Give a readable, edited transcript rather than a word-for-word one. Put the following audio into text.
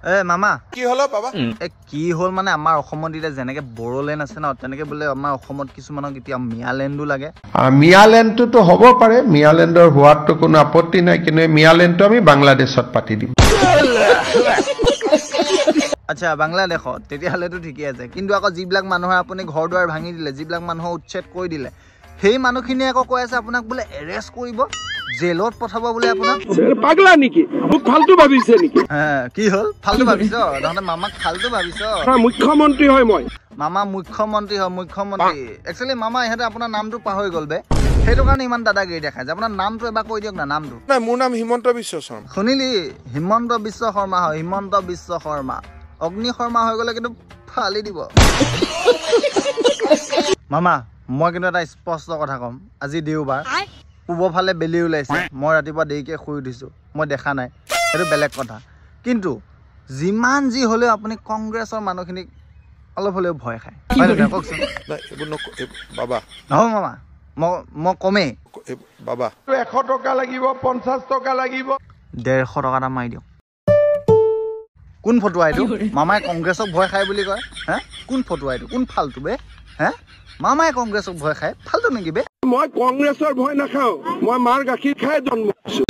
এ মামা, কি হ'ল বাবা? এ কি হ'ল মানে, আমাৰ অসমত এতিয়া যেনেকে বড়োলেণ্ড আছে ন, তেনেকে বোলে আমাৰ অসমত কিছুমানক এতিয়া মিয়ালেণ্ডো লাগে। মিয়ালেণ্ডটোতো হ'ব পাৰে, মিয়ালেণ্ডৰ হোৱাততো কোনো আপত্তি নাই, কিন্তু এই মিয়ালেণ্ডটো আমি বাংলাদেশত পাতি দিম। আচ্ছা, বাংলাদেশত তেতিয়াহ'লেতো ঠিকে আছে। কিন্তু আকৌ যিবিলাক মানুহৰ আপুনি ঘৰ দুৱাৰ ভাঙি দিলে, যিবিলাক মানুহক উচ্ছেদ কৰি দিলে, সেই মানুহখিনিয়ে আকৌ কৈ আছে আপোনাক বোলে এৰেষ্ট কৰিব, জেলত পঠাব বোলে আপোনাক। পাগলা নেকি? মোক ফাল্টু ভাবিছে নেকি? হে, কি হ'ল, ফাল্টু ভাবিছ তহঁতে? মামাক ফাল্টু ভাবিছ? মুখ্যমন্ত্ৰী হয় মই। মামা মুখ্যমন্ত্ৰী হয়, মুখ্যমন্ত্ৰী। একচুৱেলি মামা, ইহঁতে আপোনাৰ নামটো পাহৰি গ'ল বে, সেইটো কাৰণে ইমান দাদাগিৰি দেখাইছে। আপোনাৰ নামটো এবাৰ কৈ দিয়ক না, নামটো। নাই, মোৰ নাম হিমন্ত বিশ্ব শৰ্মা। শুনিলি, হিমন্ত বিশ্ব শৰ্মা হয়, হিমন্ত বিশ্ব শৰ্মা। অগ্নি শৰ্মা হৈ গ'লে কিন্তু ফালি দিব। মামা, মই কিন্তু এটা স্পষ্ট কথা ক'ম, আজি দেওবাৰ, পূবৰ ফালে বেলি ওলাইছে। মই ৰাতিপুৱা দেৰিকৈ শুই উঠিছোঁ, মই দেখা নাই, সেইটো বেলেগ কথা। কিন্তু যিমান যি হ'লেও আপুনি কংগ্ৰেছৰ মানুহখিনিক অলপ হ'লেও ভয় খায়, হয় নহয় কওকচোন? নাই, এইবোৰ নক বাবা। নহয় মামা, মই কমেই বাবা। 100 টকা লাগিব, 50 টকা লাগিব, 150 টকা এটা মাৰি দিয়ক। কোন ফটোৱা এইটো? মামাই কংগ্ৰেছক ভয় খায় বুলি কয়। হে, কোন ফটোৱা এইটো? কোন ফাল্টু বে? হে, মামাই কংগ্ৰেছক ভয় খায়, ফাল্টু নেকি বে? মই কংগ্ৰেছৰ ভয় নাখাওঁ, মই মাৰ গাখীৰ খাই জন্ম হৈছো।